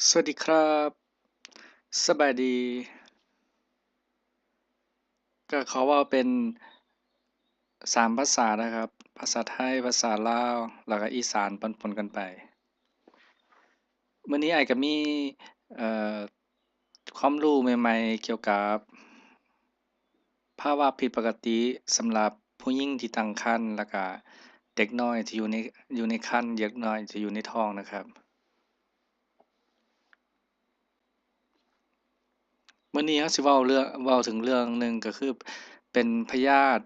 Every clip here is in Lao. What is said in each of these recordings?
ສະຫວັດດີຄັບ ສະບາຍດີ. ກະຂໍເວົ້າເປັນສາມພາສານະຄັບ ພາສາໄທ, ພາສາລາວ ແລ້ວກະອີສານປົນໆກັນໄປ. ມື້ນີ້ອ້າຍກະມີ ເອີ ຄວາມຮູ້ໃໝ່ໆກ່ຽວກັບພາວະຜິດປົກກະຕິສຳລັບຜູ້ຍິງທີ່ຕັ້ງຄັນ ແລ້ວກະເດັກນ້ອຍທີ່ຢູ່ໃນ ຢູ່ໃນຄັນ, ເດັກນ້ອຍທີ່ຢູ່ໃນທ້ອງນະຄັບ. ມື້ນີ້ເຮົາຊິເວົ້າເລື່ອງ ເວົ້າເຖິງເລື່ອງໜຶ່ງ ກະຄືເປັນພະຍາດ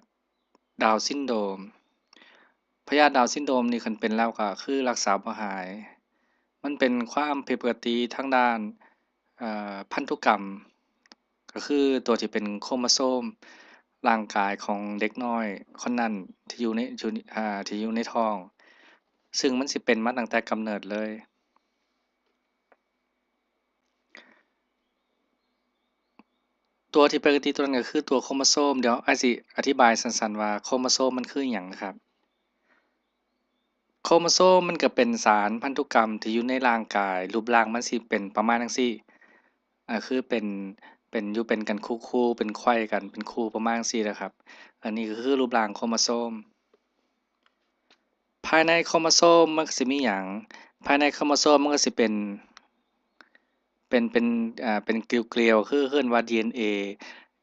ດາວຊິນໂດມ. ພະຍາດດາວຊິນໂດມນີ້ຄັນເປັນແລ້ວກະຄືລັກສາບໍ່ຫາຍ. ມັນເປັນຄວາມຜິດປົກກະຕິທາງດ້ານ ເອີ ພັນທຸກຳ ກະຄືຕົວທີ່ເປັນໂຄໂມໂຊມຮ່າງກາຍຂອງເດັກນ້ອຍຄົນນັ້ນທີ່ຢູ່ໃນ ທີ່ຢູ່ໃນທ້ອງ ຊຶ່ງມັນຊິເປັນມາຕັ້ງແຕ່ກຳເນີດເລີຍ. ຕົວທີ່ປົກກະຕິຕົວນັ້ນກະຄືຕົວໂຄໂມໂຊມ. ດຽວອ້າຍຊິອະທິບາຍສັ້ນໆວ່າໂຄໂມໂຊມມັນຄືອີ່ຫຍັງນະຄັບ. ໂຄໂມໂຊມມັນກະເປັນສານພັນທຸກຳທີ່ຢູ່ໃນຮ່າງກາຍ, ຮູບຮ່າງມັນຊິເປັນປະມານຈັ່ງຊີ້ ອາ ຄືເປັນ ເປັນຢູ່ເປັນກັນຄູ່ໆ ເປັນໄຂວ້ກັນເປັນຄູ່ປະມານຈັ່ງຊີ້ນະຄັບ. ອັນນີ້ກະຄືຮູບຮ່າງໂຄໂມໂຊມ. ພາຍໃນໂຄໂມໂຊມມັນກະຊິມີຫຍັງ? ພາຍໃນໂຄໂມໂຊມມັນກະຊິເປັນ ເປັນ ເປັນ ເປັນກຽວໆ ຄືເອີ້ນວ່າດີເອັນເອ.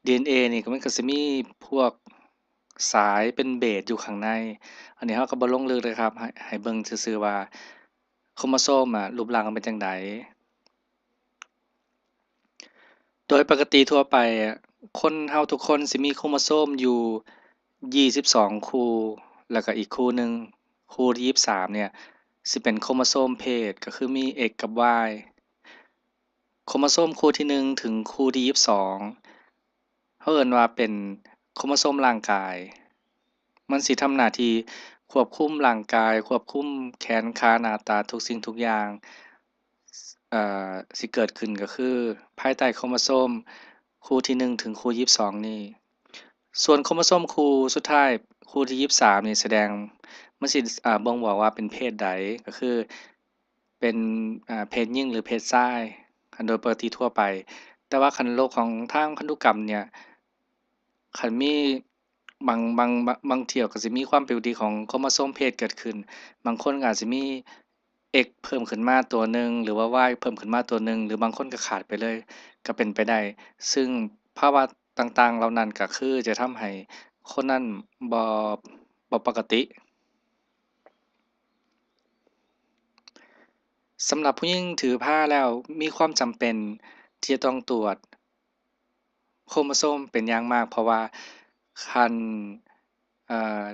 ດີເອັນເອນີ້ມັນກະຊິມີພວກສາຍເປັນເບດຢູ່ຂ້າງໃນ. ອັນນີ້ເຮົາກະບໍ່ລົງເລິກເລີຍຄັບ ໃຫ້ ໃຫ້ເບິ່ງຊື່ໆວ່າໂຄໂມໂຊມອະ ຮູບຮ່າງມັນເປັນຈັ່ງໃດ. ໂດຍປົກກະຕິທົ່ວໄປ ຄົນເຮົາທຸກຄົນຊິມີໂຄໂມໂຊມຢູ່ ຊາວສອງຄູ່ ແລ້ວກະອີກຄູ່ໜຶ່ງ ຄູ່ທີຊາວສາມເນີ້ຍ ຊິເປັນໂຄໂມໂຊມເພດ ກະຄືມີ X ກັບ Y. ໂຄໂມໂຊມຄູ່ທີໜຶ່ງເຖິງຄູ່ທີຊາວສອງ ເຮົາເອີ້ນວ່າເປັນໂຄໂມໂຊມຮ່າງກາຍ. ມັນຊິທຳໜ້າທີ່ຄວບຄຸມຮ່າງກາຍ, ຄວບຄຸມແຂນຂາໜ້າຕາທຸກສິ່ງທຸກຢ່າງ ເອີ ຊິເກີດຂຶ້ນກະຄືພາຍໃຕ້ໂຄໂມໂຊມຄູ່ທີໜຶ່ງເຖິງຄູ່ທີຊາວສອງນີ້. ສ່ວນໂຄໂມໂຊມຄູ່ສຸດທ້າຍ ຄູ່ທີຊາວສາມນີ້ ສະແດງ ມັນຊິ ອ່າ ບົ່ງບອກວ່າເປັນເພດໃດ ກະຄືເປັນ ອ່າ ເພດຍິງ ຫຼື ເພດຊາຍ ຄັນໂດຍປົກກະຕິທົ່ວໄປ. ແຕ່ວ່າຄັນໂລກຂອງທາງພັນທຸກຳເນີ້ຍ ຄັນມີ ບາງ ບາງ ບາງ ບາງເທື່ອກະຊິມີຄວາມຜິດປົກກະຕິຂອງໂຄໂມໂຊມເພດເກີດຂຶ້ນ. ບາງຄົນກະອາດຊິມີ X ເພີ່ມຂຶ້ນມາຕົວໜຶ່ງ ຫຼືວ່າ Y ເພີ່ມຂຶ້ນມາຕົວໜຶ່ງ ຫຼືບາງຄົນກະຂາດໄປເລີຍ ກະເປັນໄປໄດ້. ຊຶ່ງພາວະຕ່າງໆເຫຼົ່ານັ້ນກະຄືຈະທຳໃຫ້ຄົນນັ້ນບໍ່ ບໍ່ປົກກະຕິ. ສຳລັບຜູ້ຍິງຖືພາແລ້ວ ມີຄວາມຈຳເປັນທີ່ຈະຕ້ອງຕວດ ໂຄໂມໂຊມເປັນຢ່າງມາກ ເພາະວ່າຄັນ ເອີ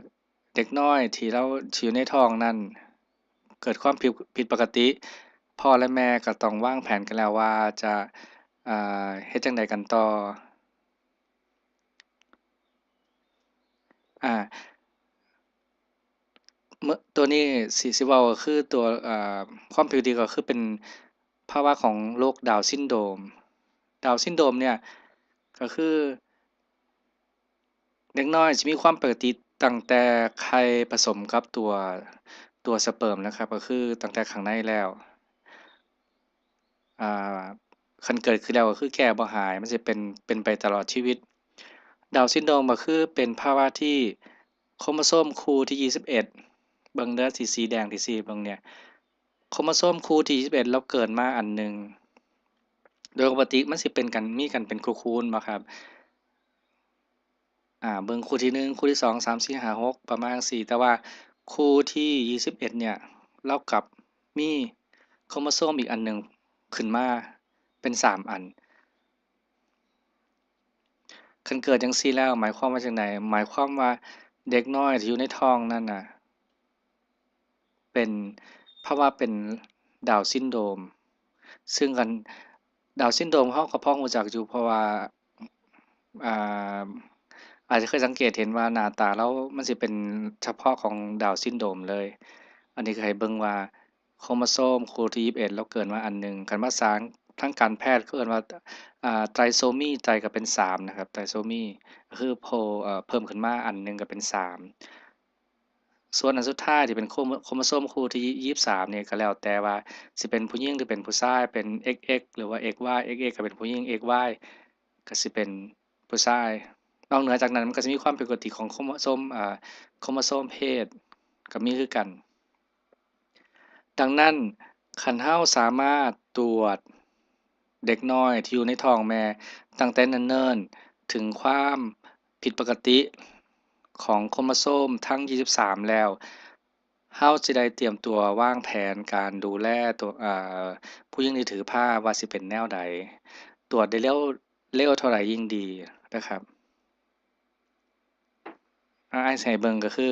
ເດັກນ້ອຍທີ່ລາວ ທີ່ຢູ່ໃນທ້ອງນັ້ນເກີດຄວາມຜິດ ຜິດປົກກະຕິ ພໍ່ ແລະ ແມ່ກະຕ້ອງວາງແຜນກັນແລ້ວວ່າຈະ ເອີ ເຮັດຈັ່ງໃດກັນຕໍ່. ອາ ໂຕນີ້ຊິ ຊິເວົ້າກະຄືຕົວ ອາ ຄວາມຜິດປົກກະຕິກະຄືເປັນພາວະຂອງໂລກດາວຊິນໂດມ. ດາວຊິນໂດມເນີ້ຍກະຄືເດັກນ້ອຍຊິມີຄວາມປົກກະຕິຕັ້ງແຕ່ໄຂ່ປະສົມກັບຕົວ ຕົວສະເປີມນະຄັບ ກະຄືຕັ້ງແຕ່ຂ້າງໃນແລ້ວ. ອາ ຄັນເກີດຂຶ້ນແລ້ວກະຄືແກ້ບໍ່ຫາຍ ມັນຊິເປັນ ເປັນໄປຕະຫຼອດຊີວິດ. ດາວຊິນໂດມກະຄືເປັນພາວະທີ່ໂຄໂມໂຊມຄູ່ທີຊາວເອັດ ເບິ່ງເດີ ສີ ສີແດງທີ່ຊີ້ເບິ່ງເນີ້ຍ ໂຄໂມໂຊມຄູ່ທີຊາວເອັດລາວເກີດມາອັນໜຶ່ງ ໂດຍປົກກະຕິມັນຊິເປັນກັນ ມີກັນເປັນຄູ່ໆ ແມ່ນບໍ່ຄັບ? ອາ ເບິ່ງຄູ່ທີໜຶ່ງ ຄູ່ທີສອງ ສາມ ສີ່ ຫ້າ ຫົກ ປະມານຈັ່ງຊີ້ ແຕ່ວ່າຄູ່ທີຊາວເອັດເນີ້ຍ ລາວກັບມີໂຄໂມໂຊມອີກອັນໜຶ່ງຂຶ້ນມາເປັນສາມອັນ. ຄັນເກີດຈັ່ງຊີ້ແລ້ວ ໝາຍຄວາມວ່າຈັ່ງໃດ? ໝາຍຄວາມວ່າເດັກນ້ອຍທີ່ຢູ່ໃນທ້ອງນັ້ນນະ ເປັນ ພາວະເປັນດາວຊິນໂດມ ຊຶ່ງອັນ ດາວຊິນໂດມເຮົາກະພໍຮູ້ຈັກຢູ່ ເພາະວ່າ ອາ ອາດຈະເຄີຍສັງເກດເຫັນວ່າໜ້າຕາລາວມັນຊິເປັນສະເພາະຂອງດາວຊິນໂດມເລີຍ. ອັນນີ້ກະໃຫ້ເບິ່ງວ່າໂຄໂມໂຊມຄູ່ທີຊາວເອັດລາວເກີດມາອັນໜຶ່ງ ຄັນພາສາທາງການແພດເຂົາເອີ້ນວ່າ ອາ ໄຕຣໂຊມີ ໄຕຣກະເປັນສາມນະຄັບ ໄຕຣໂຊມີ ກະຄືໂພ ເອີ ເພີ່ມຂຶ້ນມາອັນໜຶ່ງກະເປັນສາມ. ສ່ວນອັນສຸດທ້າຍທີ່ເປັນໂຄໂມ ໂຄໂມໂຊມຄູ່ທີຊາວສາມນີ້ ກໍແລ້ວແຕ່ວ່າຊິເປັນຜູ້ຍິງ ຫຼື ເປັນຜູ້ຊາຍ ເປັນ ເອັກເອັກ ຫຼືວ່າ ເອັກວາຍ ເອັກເອັກ ກໍເປັນຜູ້ຍິງ ເອັກວາຍ ກໍຊິເປັນຜູ້ຊາຍ. ນອກເໜືອຈາກນັ້ນ ມັນກໍຊິມີຄວາມຜິດປົກກະຕິຂອງໂຄໂມໂຊມ ເອີ ໂຄໂມໂຊມເພດກໍມີຄືກັນ. ດັ່ງນັ້ນ, ຄັນເຮົາສາມາດຕວດເດັກນ້ອຍທີ່ຢູ່ໃນທ້ອງແມ່ຕັ້ງແຕ່ເນີນໆ ເຖິງຄວາມຜິດປົກກະຕິຂອງໂຄໂມໂຊມທັງຊາວສາມແລ້ວ, ເຮົາຈະໄດ້ຕຽມຕົວວາງແຜນການດູແລຕົວ ເອີ ຜູ້ຍິງທີ່ຖືພາວ່າຊິເປັນແນວໃດ, ຕວດໄດ້ເລັວ ເລັວເທົ່າໃດຍິ່ງດີເດີຄັບ. ອາ ອ້າຍຊິໃຫ້ເບິ່ງກໍຄື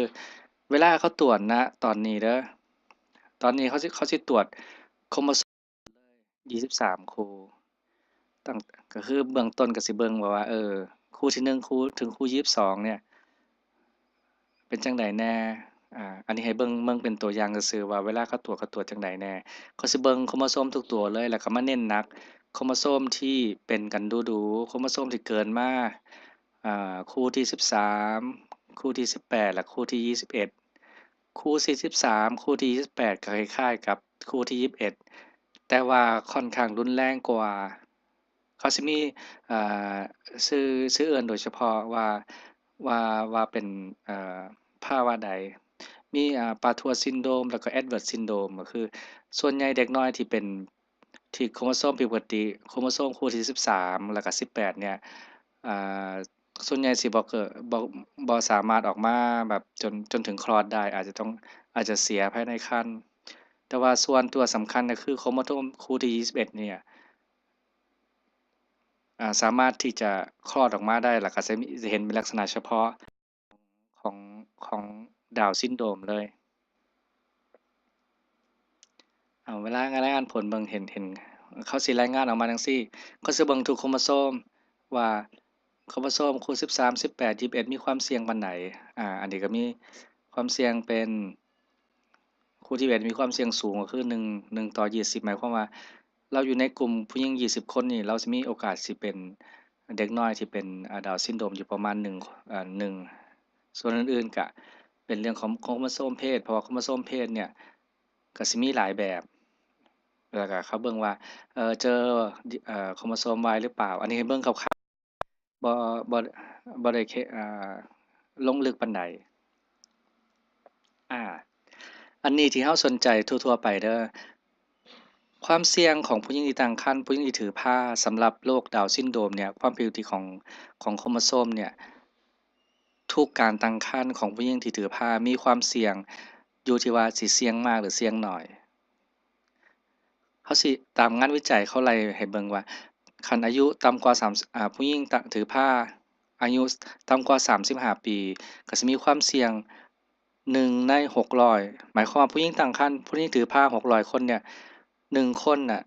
ເວລາເຂົາຕວດນະຕອນນີ້ເດີ, ຕອນນີ້ເຂົາຊິ ເຂົາຊິຕວດໂຄໂມໂຊມຊາວສາມຄູ່, ຕັ້ງ ກໍຄືເບື້ອງຕົ້ນກໍຊິເບິ່ງວ່າ ວ່າ ເອີ ຄູ່ທີໜຶ່ງ ຄູ່ ເຖິງຄູ່ຊາວສອງເນ່ຍ ເປັນຈັ່ງໃດແດ່? ອາ ອັນນີ້ໃຫ້ເບິ່ງ ເບິ່ງເປັນຕົວຢ່າງຊື່ໆ ວ່າເວລາເຂົາຕວດ ເຂົາຕວດຈັ່ງໃດແດ່. ເຂົາຊິເບິ່ງໂຄໂມໂຊມທຸກຕົວເລີຍ ແລ້ວກໍມາເນັ້ນໜັກໂຄໂມໂຊມທີ່ເປັນກັນດູໆ, ໂຄໂມໂຊມທີ່ເກີນມາ, ອາ ຄູ່ທີຊາວສາມ, ຄູ່ທີຊາວແປດ ແລະ ຄູ່ທີຊາວເອັດ. ຄູ່ທີຊາວສາມ, ຄູ່ທີຊາວແປດ ກໍຄ້າຍໆກັບຄູ່ທີຊາວເອັດ ແຕ່ວ່າຂ້ອນຂ້າງຮຸນແຮງກວ່າ. ເຂົາຊິມີ ເອີ ຊື່ ຊື່ເອີ້ນໂດຍສະເພາະວ່າ ວ່າ ວ່າເປັນ ເອີ ພາວະໃດ. ມີ ອາ ປາທົວຊິນໂດມ ແລ້ວກໍແອັດເວີດຊິນໂດມ ກໍຄືສ່ວນໃຫຍ່ເດັກນ້ອຍທີ່ເປັນ ທີ່ໂຄໂມໂຊມຜິດປົກກະຕິ ໂຄໂມໂຊມຄູ່ທີຊາວສາມ ແລ້ວກໍຊາວແປດເນ່ຍ ອາ ສ່ວນໃຫຍ່ຊິບໍ່ເກີດ ບໍ່ ບໍ່ສາມາດອອກມາແບບຈົນ ຈົນເຖິງຄລອດໄດ້ ອາດຈະຕ້ອງ ອາດຈະເສຍພາຍໃນຄັນ. ແຕ່ວ່າສ່ວນຕົວສຳຄັນກໍຄືໂຄໂມໂຊມຄູ່ທີຊາວເອັດເນ່ຍ ອາ ສາມາດທີ່ຈະຄລອດອອກມາໄດ້ ແລ້ວກໍຈະມີ ຈະເຫັນເປັນລັກສະນະສະເພາະຂອງ ຂອງດາວຊິນໂດມເລີຍ. ເອົາ ເວລາລາຍງານຜົນເບິ່ງ ເຫັນ ເຫັນ ເຂົາຊິລາຍງານອອກມາຈັ່ງຊີ້, ເຂົາຊິເບິ່ງທຸກໂຄໂມໂຊມວ່າໂຄໂມໂຊມຄູ່ຊາວສາມ ຊາວແປດ ຊາວຊາວເອັດ ມີຄວາມສ່ຽງປານໃດ. ອາ ອັນນີ້ກໍມີຄວາມສ່ຽງເປັນ ຄູ່ຊາວຊາວເອັດ ມີຄວາມສ່ຽງສູງ ກໍຄືໜຶ່ງ ໜຶ່ງຕໍ່ຊາວ ໝາຍຄວາມວ່າ ລາວຢູ່ໃນກຸ່ມຜູ້ຍິງຊາວຊາວຄົນນີ້ ລາວຊິມີໂອກາດຊິເປັນເດັກນ້ອຍທີ່ເປັນ ອາ ດາວຊິນໂດມຢູ່ປະມານໜຶ່ງ ອາ ໜຶ່ງ. ສ່ວນອື່ນໆກະເປັນເລື່ອງຂອງໂຄໂມໂຊມເພດ ເພາະວ່າໂຄໂມໂຊມເພດເນ່ຍກະຊິມີຫຼາຍແບບ ແລ້ວກະເຂົາເບິ່ງວ່າ ເອີ ເຈີ ເອີ ໂຄໂມໂຊມວາຍຫຼືເປົ່າ. ອັນນີ້ໃຫ້ເບິ່ງຄ່າວໆ ບໍ່ ບໍ່ ບໍ່ໄດ້ເຄ ອາ ລົງເລິກປານໃດ. ອາ ອັນນີ້ທີ່ເຮົາສົນໃຈທົ່ວໆໄປເດີ. ຄວາມສ່ຽງຂອງຜູ້ຍິງທີ່ຕັ້ງຄັນ, ຜູ້ຍິງທີ່ຖືພາ ສຳລັບໂລກດາວຊິນໂດມເນ່ຍ, ຄວາມຜິດປົກກະຕິຂອງ ຂອງໂຄໂມໂຊມເນ່ຍ, ທຸກການຕັ້ງຄັນຂອງຜູ້ຍິງທີ່ຖືພາມີຄວາມສ່ຽງຢູ່ທີ່ວ່າຊິສ່ຽງມາກ ຫຼື ສ່ຽງໜ້ອຍ. ເຮົາຊິຕາມງານວິໄຈເຂົາໄລ່ໃຫ້ເບິ່ງວ່າ ຄັນອາຍຸຕ່ຳກວ່າສາມ ອາ ຜູ້ຍິງຕະ ຖືພາອາຍຸຕ່ຳກວ່າສາມສິບຫ້າປີ ກໍຊິມີຄວາມສ່ຽງໜຶ່ງໃນຫົກຮ້ອຍ ໝາຍຄວາມວ່າຜູ້ຍິງຕັ້ງຄັນ ຜູ້ຍິງຖືພາຫົກຮ້ອຍຄົນເນ່ຍ ໜຶ່ງຄົນນະ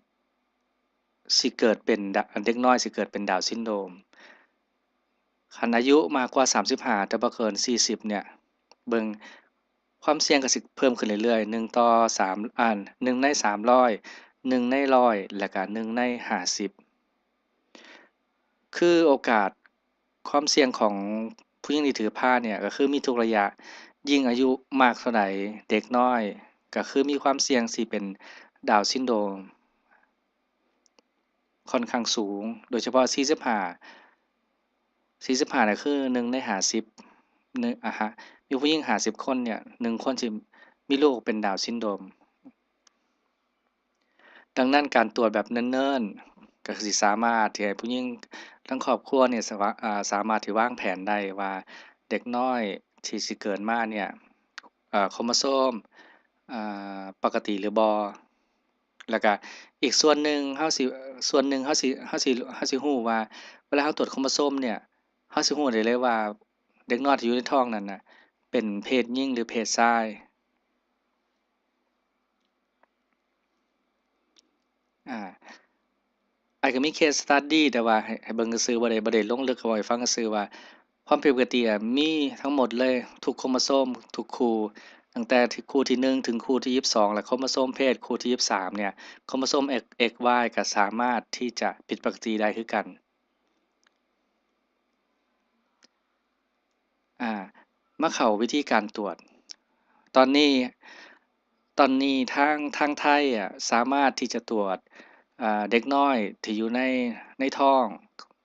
ຊິເກີດເປັນ ດະ ເດັກນ້ອຍຊິເກີດເປັນດາວຊິນໂດມ. ຄັນອາຍຸມາກກວ່າສາມສິບຫ້າ ແຕ່ບໍ່ເກີນສີ່ສິບເນ່ຍ ເບິ່ງ ຄວາມສ່ຽງກໍຊິເພີ່ມຂຶ້ນເລື້ອຍໆ ໜຶ່ງຕໍ່ສາມ ອາ ໜຶ່ງໃນສາມຮ້ອຍ ໜຶ່ງໃນຮ້ອຍ ແລ້ວກະໜຶ່ງໃນຫ້າສິບ. ຄືໂອກາດຄວາມສ່ຽງຂອງຜູ້ຍິງທີ່ຖືພາເນ່ຍ ກໍຄືມີທຸກໄລຍະ, ຍິ່ງອາຍຸມາກເທົ່າໃດ ເດັກນ້ອຍກໍຄືມີຄວາມສ່ຽງຊິເປັນດາວຊິນໂດມ ຂ້ອນຂ້າງສູງ ໂດຍສະເພາະສີ່ສິບຫ້າ ສີ່ສິບຫ້ານະຄືໜຶ່ງໃນຫ້າສິບ ໜຶ່ງ ອາຮະ ມີຜູ້ຍິງຫ້າສິບຄົນເນ່ຍ ໜຶ່ງຄົນຊິມີລູກເປັນດາວຊິນໂດມ. ດັ່ງນັ້ນ ການຕວດແບບເນີນໆ ກໍຄືຊິສາມາດທີ່ໃຫ້ຜູ້ຍິງທັງຄອບຄົວນີ້ສາມາ ອາ ສາມາດທີ່ວາງແຜນໄດ້ວ່າເດັກນ້ອຍທີ່ຊິເກີດມາເນ່ຍ ເອີ ໂຄໂມໂຊມ ອາ ປົກກະຕິຫຼືບໍ່. ແລ້ວກະອີກສ່ວນໜຶ່ງເຮົາຊິ ສ່ວນໜຶ່ງເຮົາຊິ ເຮົາຊິ ເຮົາຊິຮູ້ວ່າ ເວລາເຮົາຕວດໂຄໂມໂຊມເນ່ຍ ເຮົາຊິຮູ້ໄດ້ເລີຍວ່າເດັກນ້ອຍທີ່ຢູ່ໃນທ້ອງນັ້ນນະ ເປັນເພດຍິງ ຫຼື ເພດຊາຍ. ອາ ອ້າຍກໍມີເຄສສະຕັດດີ້ ແຕ່ວ່າໃຫ້ ໃຫ້ເບິ່ງຊື່ໆ ບໍ່ໄດ້ ບໍ່ໄດ້ລົງເລິກ ເວົ້າໃຫ້ຟັງຊື່ໆວ່າ ຄວາມຜິດປົກກະຕິອະ ມີທັງໝົດເລີຍ ທຸກໂຄໂມໂຊມ ທຸກຄູ່ ຕັ້ງແຕ່ທີ່ຄູ່ທີໜຶ່ງ ເຖິງຄູ່ທີຊາວສອງ ແລະ ໂຄໂມໂຊມເພດຄູ່ທີຊາວສາມເນ່ຍ ໂຄໂມໂຊມ X Y ກໍສາມາດທີ່ຈະຜິດປົກກະຕິໄດ້ຄືກັນ. ອາ ມາເຂົ້າວິທີການຕວດ. ຕອນນີ້ ຕອນນີ້ທາງ ທາງໄທອະ ສາມາດທີ່ຈະຕວດ ອາ ເດັກນ້ອຍທີ່ຢູ່ໃນ ໃນທ້ອງ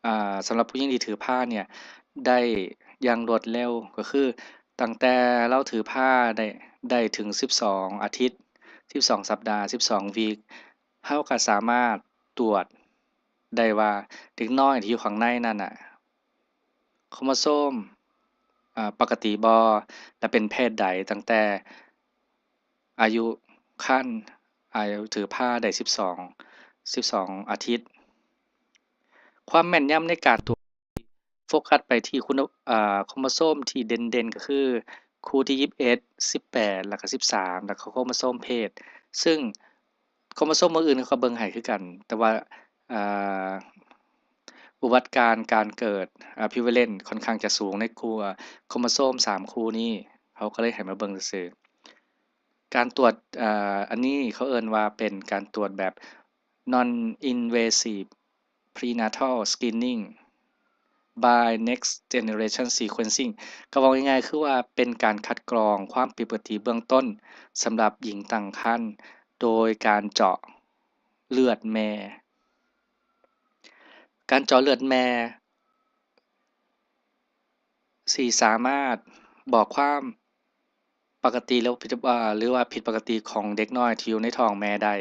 ອາ ສຳລັບຜູ້ຍິງທີ່ຖືພານີ້ໄດ້ຢ່າງລວດເລັວ ກໍຄືຕັ້ງແຕ່ລາວຖືພາໄດ້ ໄດ້ເຖິງສິບສອງອາທິດ ສິບສອງສັບດາ ສິບສອງວີກ ເຮົາກໍສາມາດຕວດໄດ້ວ່າເດັກນ້ອຍທີ່ຢູ່ຂ້າງໃນນັ້ນນະ ໂຄໂມໂຊມ ອາ ປົກກະຕິບໍ່ ແລະ ເປັນເພດໃດ ຕັ້ງແຕ່ອາຍຸຄັນ ອາຍຸຖືພາໄດ້ສິບສອງ ສິບສອງອາທິດ. ຄວາມແມ່ນຍຳໃນການຕວດໂຟກັສໄປທີ່ຄຸນ ອາ ໂຄໂມໂຊມທີ່ເດັ່ນໆ ກໍຄືຄູ່ທີຊາວເອັດ ຊາວແປດ ແລ້ວກໍຊາວສາມ ແລ້ວກໍໂຄໂມໂຊມເພດ ຊຶ່ງ ໂຄໂມໂຊມມື້ອື່ນເຂົາກໍເບິ່ງໃຫ້ຄືກັນ ແຕ່ວ່າ ເອີ ອຸບັດການການເກີດ ອາ ພຣີເວເລັນ ຂ້ອນຂ້າງຈະສູງໃນຄູ່ ໂຄໂມໂຊມສາມຄູ່ນີ້ ເຂົາກໍເລີຍໃຫ້ມາເບິ່ງຊື່ໆ. ການຕວດ ເອີ ອັນນີ້ເຂົາເອີ້ນວ່າເປັນການຕວດແບບ non invasive prenatal screening by next generation sequencing ກໍເວົ້າງ່າຍໆ ຄືວ່າເປັນການຄັດກຣອງຄວາມຜິດປົກກະຕິເບື້ອງຕົ້ນສຳລັບຍິງຕັ້ງຄັນ ໂດຍການເຈາະເລືອດແມ່. ການເຈາະເລືອດແມ່ ຊິສາມາດບອກຄວາມປົກກະຕິ ຫຼື ຜິດ ອາ ຫຼືວ່າຜິດປົກກະຕິຂອງເດັກນ້ອຍທີ່ຢູ່ໃນທ້ອງແມ່ໄດ້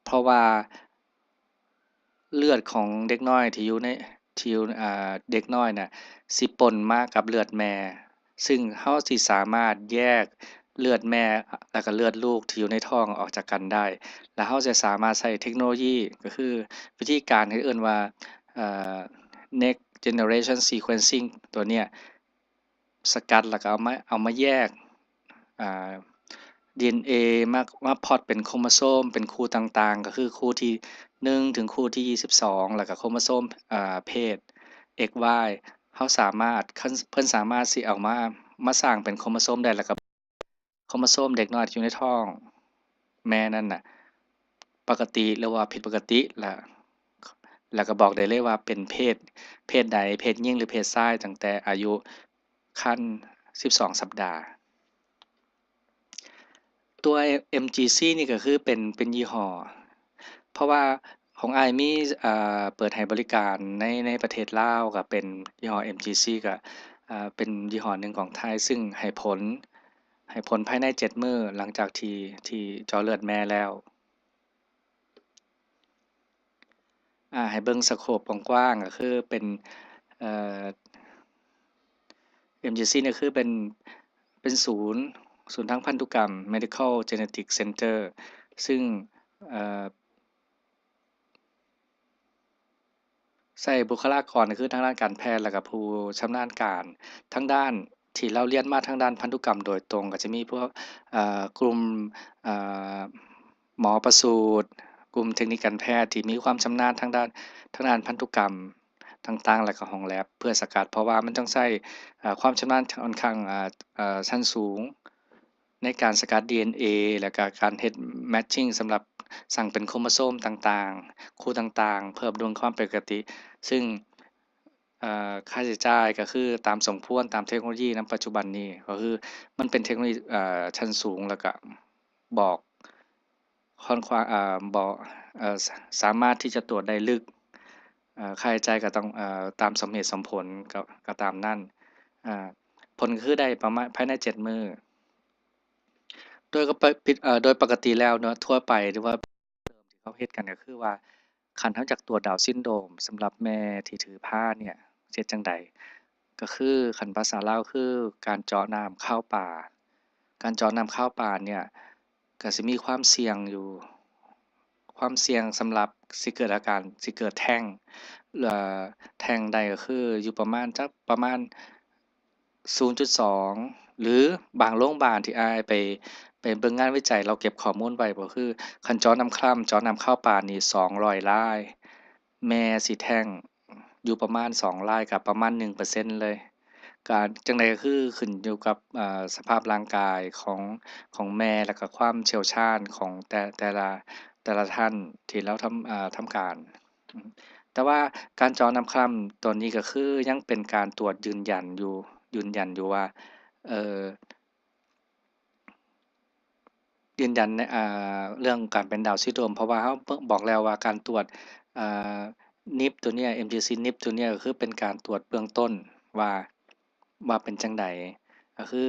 ເພາະວ່າເລືອດຂອງເດັກນ້ອຍທີ່ຢູ່ໃນ ທີ່ຢູ່ ອາ ເດັກນ້ອຍນະ ຊິປົນມາກັບເລືອດແມ່ ຊຶ່ງເຮົາຊິສາມາດແຍກເລືອດແມ່ ແລ້ວກໍເລືອດລູກທີ່ຢູ່ໃນທ້ອງອອກຈາກກັນໄດ້ ແລ້ວເຮົາຈະສາມາດໃຊ້ເທັກໂນໂລຢີ ກໍຄືວິທີການທີ່ເອີ້ນວ່າ ເອີ next generation sequencing ຕົວເນີ້ຍ ສະກັດ ແລ້ວກໍເອົາມາ ເອົາມາແຍກ ອາ ດີເອັນເອ ມາ ມາພອດເປັນໂຄໂມໂຊມ ເປັນຄູ່ຕ່າງໆ ກໍຄືຄູ່ທີໜຶ່ງ ເຖິງຄູ່ທີຊາວສອງ ແລ້ວກໍໂຄໂມໂຊມ ອາ ເພດ X Y ເຮົາສາມາດ ເພິ່ນ ເພິ່ນສາມາດຊິເອົາມາ ມາສ້າງເປັນໂຄໂມໂຊມໄດ້ ແລ້ວກໍ ໂຄໂມໂຊມເດັກນ້ອຍທີ່ຢູ່ໃນທ້ອງແມ່ນັ້ນນະ ປົກກະຕິ ຫຼືວ່າຜິດປົກກະຕິ ແລ້ວ ແລ້ວກໍບອກໄດ້ເລີຍວ່າເປັນເພດ ເພດໃດ ເພດຍິງ ຫຼື ເພດຊາຍ ຕັ້ງແຕ່ອາຍຸຄັນສິບສອງສັບດາ. ຕົວເອັມຈີຊີນີ້ກໍຄືເປັນ ເປັນຍີ່ຫໍ້ ເພາະວ່າຂອງອ້າຍມີ ເອີ ເປີດໃຫ້ບໍລິການໃນ ໃນປະເທດລາວ ກໍເປັນຍີ່ຫໍ້ເອັມຈີຊີ ກໍ ເອີ ເປັນຍີ່ຫໍ້ໜຶ່ງຂອງໄທ ຊຶ່ງໃຫ້ຜົນ ໃຫ້ຜົນພາຍໃນເຈັດມື້ຫຼັງຈາກທີ່ ທີ່ເຈາະເລືອດແມ່ແລ້ວ. ອາ ໃຫ້ເບິ່ງສະໂຄບກວ້າງໆ ກໍຄືເປັນ ເອີ ເອັມຈີຊີນີ້ຄືເປັນ ເປັນສູນ ສູນທາງພັນທຸກຳ Medical Genetic Center ຊຶ່ງ ເອີ ໃຊ້ບຸກຄະລາກອນ ກໍຄືທາງດ້ານການແພດ ແລ້ວກໍຜູ້ຊຳນານການທາງດ້ານ ທີ່ລາວຮຽນມາທາງດ້ານພັນທຸກຳໂດຍຕົງ ກໍຈະມີພວກ ເອີ ກຸ່ມ ເອີ ໝໍປະສູດ ກຸ່ມເທັກນິກການແພດທີ່ມີຄວາມຊຳນານທາງດ້ານ ທາງດ້ານພັນທຸກຳຕ່າງໆ ແລ້ວກໍຫ້ອງແລັບເພື່ອສະກັດ ເພາະວ່າມັນຕ້ອງໃຊ້ ເອີ ຄວາມຊຳນານຂ້ອນຂ້າງ ເອີ ເອີ ຊັ້ນສູງ ໃນການສະກັດດີເອັນເອ ແລ້ວກະການເຮັດແມັດຊິງສຳລັບສ້າງເປັນໂຄໂມໂຊມຕ່າງໆ ຄູ່ຕ່າງໆ ເພື່ອເບິ່ງຄວາມເປັນປົກກະຕິ ຊຶ່ງ ເອີ ຄ່າໃຊ້ຈ່າຍກໍຄືຕາມສົມຄວນ ຕາມເທັກໂນໂລຢີນຳປັດຈຸບັນນີ້ ກໍຄືມັນເປັນເທັກໂນໂລຢີ ເອີ ຊັ້ນສູງ ແລ້ວກະບອກ ຂ້ອນຂ້າງ ເອີ ບໍ່ ເອີ ສາ ສາມາດທີ່ຈະຕວດໄດ້ເລິກ ເອີ ຄ່າໃຊ້ຈ່າຍກໍຕ້ອງ ເອີ ຕາມສົມເຫດສົມຜົນ ກໍ ກໍຕາມນັ້ນ ເອີ ຜົນກໍຄືໄດ້ປະມານພາຍໃນເຈັດມື້ ໂດຍກໍ ເອີ ໂດຍປົກກະຕິແລ້ວເນາະ ທົ່ວໄປ ຫຼືວ່າເດີມທີ່ເຂົາເຮັດກັນກໍຄືວ່າ ຄັນເຮົາຢາກຕວດດາວຊິນໂດຣມສຳລັບແມ່ທີ່ຖືພາເນ່ຍ ເຮັດຈັ່ງໃດ? ກໍຄື ຄັນພາສາລາວຄືການເຈາະນ້ຳຄາວປາ ການເຈາະນ້ຳຄາວປາເນ່ຍ ກໍຊິມີຄວາມສ່ຽງຢູ່ ຄວາມສ່ຽງສຳລັບຊິເກີດອາການ ຊິເກີດແທ້ງ ເອີ ແທ້ງໄດ້ກໍຄືຢູ່ປະມານ ຈັກປະມານສູນຈຸດສອງ ຫຼື ບາງໂຮງບານທີ່ອ້າຍໄປ ໄປເບິ່ງງານວິໄຈ ລາວເກັບຂໍ້ມູນໄວ້ ກໍຄືຄັນເຈາະນ້ຳຄລ່ຳ ເຈາະນ້ຳຄາວປານີ້ສອງຮ້ອຍລາຍ ແມ່ຊິແທ້ງ ຢູ່ປະມານສອງລາຍ ກໍປະມານໜຶ່ງເປີເຊັນເລີຍ. ກະຈັ່ງໃດກໍຄືຂຶ້ນຢູ່ກັບ ເອີ ສະພາບຮ່າງກາຍຂອງ ຂອງແມ່ ແລ້ວກະຄວາມຊ່ຽວຊານຂອງແຕ່ ແຕ່ລະ ແຕ່ລະທ່ານທີ່ລາວທຳ ເອີ ທຳການ. ແຕ່ວ່າການເຈາະນ້ຳຄລ່ຳຕົວນີ້ກໍຄືຍັງເປັນການຕວດຢືນຢັນຢູ່ ຢືນຢັນຢູ່ວ່າ ເອີ ເອີ ຢືນຢັນໃນ ອ່າ ເລື່ອງການເປັນດາວຊິນໂດຣມ ເພາະວ່າເຮົາບອກແລ້ວວ່າການຕວດ ອ່າ ນິບໂຕເນີ້ຍ ເອັມຈີຊີ ນິບໂຕເນີ້ຍ ກໍຄືເປັນການຕວດເບື້ອງຕົ້ນວ່າ ວ່າເປັນຈັ່ງໃດ ກໍຄື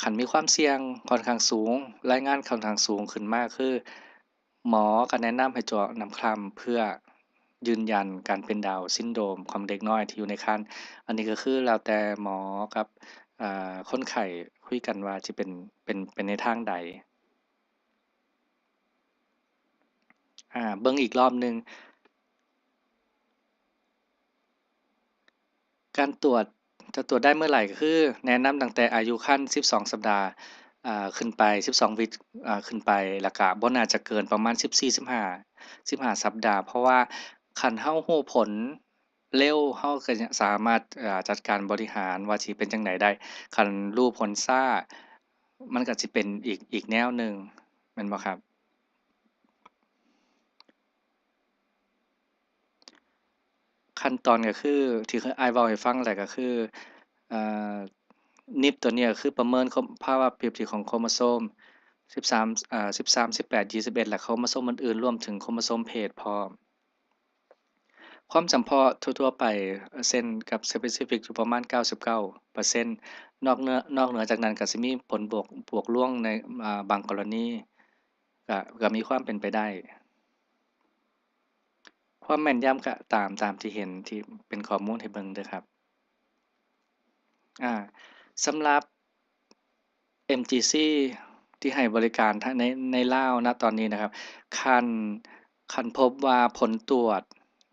ຄັນມີຄວາມສ່ຽງຂ້ອນຂ້າງສູງ ລາຍງານຂ້ອນຂ້າງສູງຂຶ້ນມາ ຄືໝໍກໍແນະນຳໃຫ້ເຈາະນ້ຳຄລ່ຳ ເພື່ອຢືນຢັນການເປັນດາວຊິນໂດຣມຂອງເດັກນ້ອຍທີ່ຢູ່ໃນຄັນ. ອັນນີ້ກໍຄືແລ້ວແຕ່ໝໍກັບ ເອີ ຄົນໄຂ້ຄຸຍກັນວ່າຊິເປັນ ເປັນ ເປັນໃນທາງໃດ. ອາ ເບິ່ງອີກລອບໜຶ່ງ. ການຕວດ ຈະຕວດໄດ້ເມື່ອໃດ ກໍຄືແນະນຳຕັ້ງແຕ່ອາຍຸຄັນສິບສອງສັບດາ ເອີ ຂຶ້ນໄປ ສິບສອງວິກ ເອີ ຂຶ້ນໄປ ແລ້ວກະບໍ່ໜ້າຈະເກີນປະມານສິບສີ່ ສິບຫ້າ ສິບຫ້າສັບດາ ເພາະວ່າຄັນເຮົາຮູ້ຜົນເລັວ ເຮົາກໍສາມາດ ເອີ ຈັດການບໍລິຫານວ່າຊິເປັນຈັ່ງໃດໄດ້. ຄັນຮູ້ຜົນຊ້າ ມັນກໍຊິເປັນອີກ ອີກແນວໜຶ່ງ ແມ່ນບໍ່ຄັບ? ຂັ້ນຕອນກໍຄື ທີ່ອ້າຍເວົ້າໃຫ້ຟັງແຫຼະ ກໍຄື ເອີ ນິບໂຕນີ້ກໍຄືປະເມີນຄວາມ ພາວະປຽບທຽບຂອງໂຄໂມໂຊມສິບສາມ ເອີ ສິບສາມ ສິບແປດ ຊາວເອັດ ແລະ ໂຄໂມໂຊມອື່ນໆ ລວມເຖິງໂຄໂມໂຊມເພດພ້ອມ. ຄວາມຈຳເພາະທົ່ວໆໄປ ເຊັ່ນກັບ specific ຢູ່ປະມານເກົ້າສິບເກົ້າເປີເຊັນ ນອກເໜືອ ນອກເໜືອຈາກນັ້ນກໍຊິມີຜົນບວກ ບວກລວງໃນ ອາ ບາງກໍລະນີ ກະ ກະມີຄວາມເປັນໄປໄດ້. ຄວາມແມ່ນຢຳກະຕາມ ຕາມທີ່ເຫັນ ທີ່ເປັນຂໍ້ມູນໃຫ້ເບິ່ງເດີຄັບ. ອາ ສຳລັບ ເອັມຈີຊີ ທີ່ໃຫ້ບໍລິການ ທະ ໃນ ໃນລາວນະຕອນນີ້ນະຄັບ ຄັນ ຄັນພົບວ່າຜົນຕວດ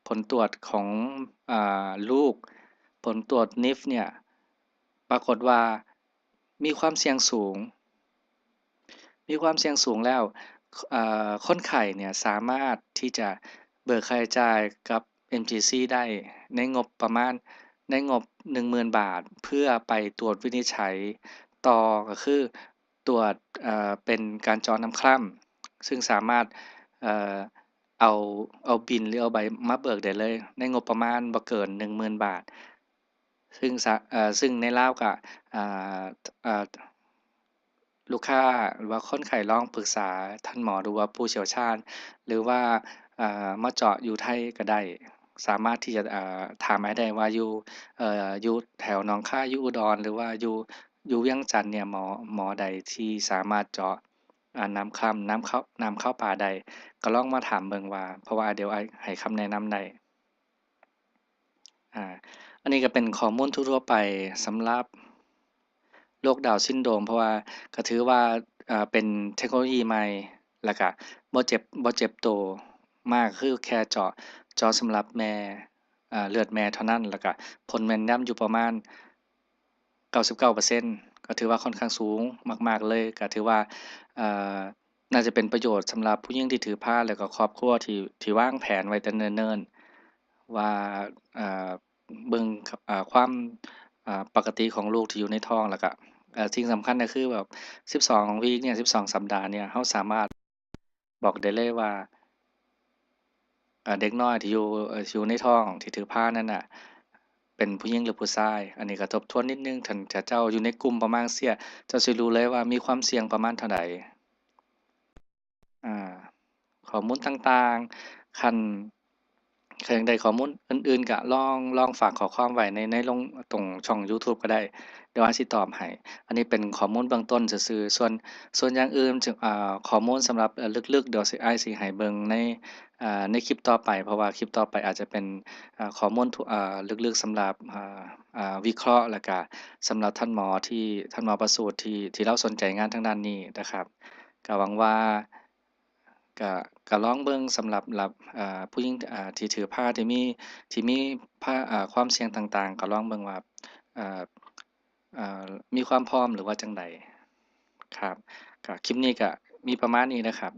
ຜົນຕວດຂອງ ອາ ລູກ ຜົນຕວດນິບເນີ້ຍ ປາກົດວ່າມີຄວາມສ່ຽງສູງ ມີຄວາມສ່ຽງສູງແລ້ວ ເອີ ຄົນໄຂ້ເນີ້ຍສາມາດທີ່ຈະເບີກຄ່າໃຊ້ຈ່າຍກັບ ເອັມຈີຊີ ໄດ້ໃນງົບປະມານ ໃນງົບໜຶ່ງໝື່ນບາດ ເພື່ອໄປຕວດວິນິດໄຈຕໍ່ ກໍຄືຕວດ ເອີ ເປັນການເຈາະນ້ຳຄລ່ຳ ຊຶ່ງສາມາດ ເອີ ເອົາ ເອົາບິນ ຫຼື ເອົາໃບມາເບີກໄດ້ເລີຍ ໃນງົບປະມານບໍ່ເກີນໜຶ່ງໝື່ນບາດ ຊຶ່ງສາ ເອີ ຊຶ່ງໃນລາວກະ ອາ ອາ ລູກຄ້າ ຫຼືວ່າຄົນໄຂ້ລອງປຶກສາທ່ານໝໍ ຫຼືວ່າຜູ້ຊ່ຽວຊານ ຫຼືວ່າ ເອີ ມາເຈາະຢູ່ໄທກໍໄດ້ ສາມາດທີ່ຈະ ເອີ ຖາມອ້າຍໄດ້ວ່າຢູ່ ເອີ ຢູ່ແຖວໜອງຄາຍ ຢູ່ອຸດອນ ຫຼືວ່າຢູ່ ຢູ່ວຽງຈັນເນີ້ຍ ໝໍ ໝໍໃດທີ່ສາມາດເຈາະ ອາ ນ້ຳຄລ່ຳ ນ້ຳເຂົ້າ ນ້ຳເຂົ້າປາໄດ້ ກໍລອງມາຖາມເບິ່ງວ່າ ເພາະວ່າດຽວອ້າຍໃຫ້ຄຳແນະນຳໄດ້. ອາ ອັນນີ້ກໍເປັນຂໍ້ມູນທົ່ວໆໄປສຳລັບໂລກດາວຊິນໂດຣມ ເພາະວ່າກໍຖືວ່າ ອາ ເປັນເທັກໂນໂລຢີໃໝ່ ແລ້ວກະບໍ່ເຈັບ ບໍ່ເຈັບໂຕມາກ ຄືແຄ່ເຈາະ ເຈາະສຳລັບແມ່ ອາ ເລືອດແມ່ເທົ່ານັ້ນ ແລ້ວກະຜົນແມ່ນຍຳຢູ່ປະມານ ເກົ້າສິບເກົ້າເປີເຊັນ ກໍຖືວ່າຂ້ອນຂ້າງສູງມາກໆເລີຍ ກໍຖືວ່າ ເອີ ໜ້າຈະເປັນປະໂຫຍດສຳລັບຜູ້ຍິງທີ່ຖືພາ ແລ້ວກໍຄອບຄົວທີ່ ທີ່ວາງແຜນໄວ້ແຕ່ເນີນໆ ວ່າ ເອີ ເບິ່ງ ເອີ ຄວາມ ເອີ ປົກກະຕິຂອງລູກທີ່ຢູ່ໃນທ້ອງ ແລ້ວກະ ເອີ ສິ່ງສຳຄັນກໍຄືແບບສິບສອງວີກເນີ້ຍ ສິບສອງສັບດາເນີ້ຍ ເຮົາສາມາດ ບອກໄດ້ເລີຍວ່າ ເອີ ເດັກນ້ອຍທີ່ຢູ່ ເອີ ຢູ່ໃນທ້ອງທີ່ຖືພານັ້ນນະ ເປັນຜູ້ຍິງ ຫຼື ຜູ້ຊາຍ. ອັນນີ້ກໍທົບທວນນິດໜຶ່ງ, ຖ້າເຈົ້າຢູ່ໃນກຸ່ມປະມານເຊຍ ເຈົ້າຊິຮູ້ເລີຍວ່າມີຄວາມສ່ຽງປະມານເທົ່າໃດ. ອາ ຂໍ້ມູນຕ່າງໆ ຄັນ ຄັນຢາກໄດ້ຂໍ້ມູນອື່ນໆ ກະລອງ ລອງຝາກຂໍ້ຄວາມໄວ້ໃນ ໃນລົງ ຕົງຊ່ອງຢູທູບກໍໄດ້ ດຽວອ້າຍຊິຕອບໃຫ້. ອັນນີ້ເປັນຂໍ້ມູນເບື້ອງຕົ້ນຊື່ໆ ສ່ວນ ສ່ວນຢ່າງອື່ນ ອາ ຂໍ້ມູນສຳລັບ ເອີ ເລິກໆ ດຽວຊິ ອ້າຍຊິໃຫ້ເບິ່ງໃນ ອາ ໃນຄລິບຕໍ່ໄປ ເພາະວ່າຄລິບຕໍ່ໄປອາດຈະເປັນ ອາ ຂໍ້ມູນ ອາ ເລິກໆ ສຳລັບ ອາ ອາ ວິເຄາະ ແລ້ວກະສຳລັບທ່ານໝໍທີ່ ທ່ານໝໍປະສູດທີ່ ທີ່ລາວສົນໃຈງານທາງດ້ານນີ້ນະຄັບ. ກະຫວັງວ່າ ກະ ກະລອງເບິ່ງສຳລັບ ລັບ ເອີ ຜູ້ຍິງ ເອີ ທີ່ຖືພາ ທີ່ມີ ທີ່ມີພາ ເອີ ຄວາມສ່ຽງຕ່າງໆ ກະລອງເບິ່ງວ່າ ເອີ ເອີ ມີຄວາມພ້ອມ ຫຼືວ່າຈັ່ງໃດ. ຄັບ ກະຄລິບນີ້ກະມີປະມານນີ້ນະຄັບ.